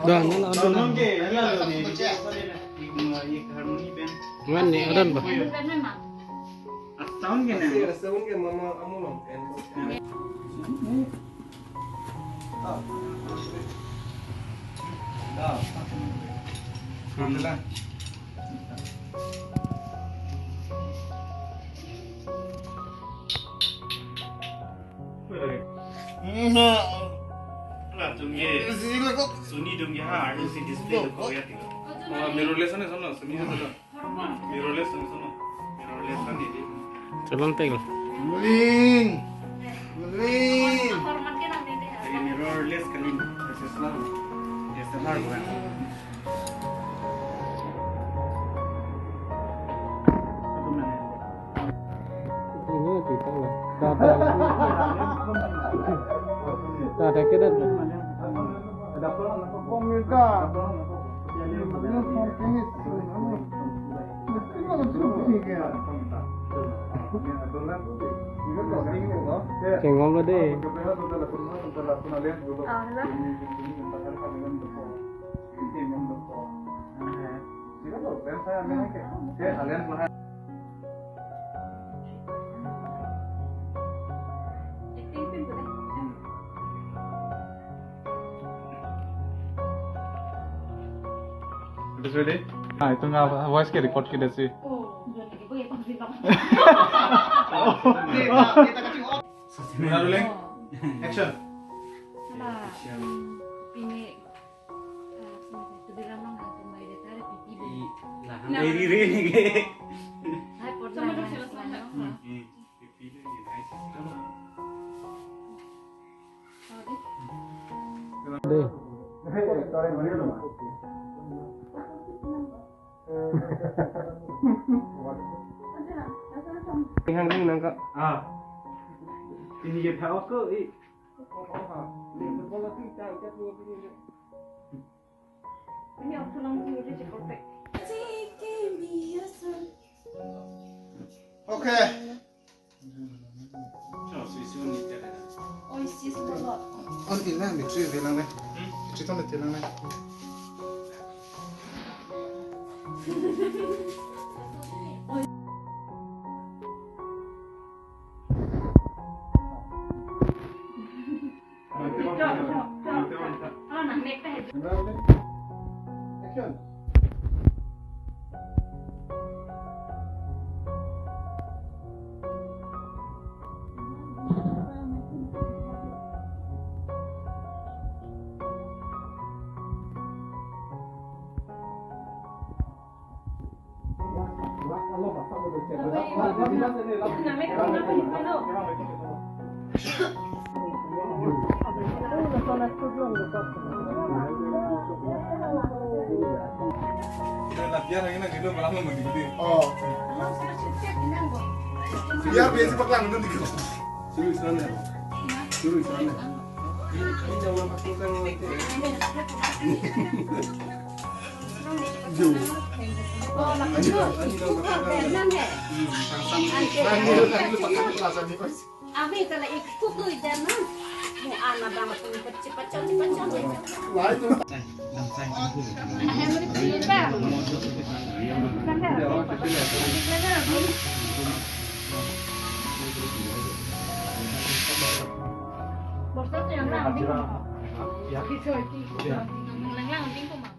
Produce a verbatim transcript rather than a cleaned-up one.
Dah, nang dah, dah. Mana ni, ada apa? Sound ke na? Sound ke mama kamu long. Sony dong ya, harus si display lo kok ya tilo. Oh, mirrorless na sono, Sony na sono. Mirrorless na sono. Mirrorless kan ini. Cholon teng. Guling. Guling. Ini mirrorless kali ini. S S R. S S R bukan. Ini kita lah. Dah, dah. Dah, dah, kita dah. Ada apa? Ada apa? Chengom lo dei. Ah, hello. It is ready? Ah, itu nga voice ke record ke desi. Oh, dia lagi boleh pangsi bang. Kita, kita kecil. Mula ruling. Action. Hala. Pini, ah, sini, tu di ramang, ah, tumbai dia tarik pipi dia. Ih, lah, nah, iri, iri, iri. Hai, pot sama lah, dong, nah, sila nah, sama. Hmm, hmm. Pipi dia, nice. Dei. Hang ring nangka. Ah. Ini dia tahu ke, eh. Ini aku pulang dulu deh, cepat. Okay. Oh, isi semua. On in lang, battery hilang lang. Hmm? Battery tong hilang lang. Action. Oh. Biar biar si paklang dulu dikit. Suruh sana. Suruh sana. Ini jangan masukkan nanti. Ami kalau ikut tu jangan. Mu anak bang pun cepat cepat cepat cepat. Borsa tu yang lang ding. Ya. Yang lang ding ko ma.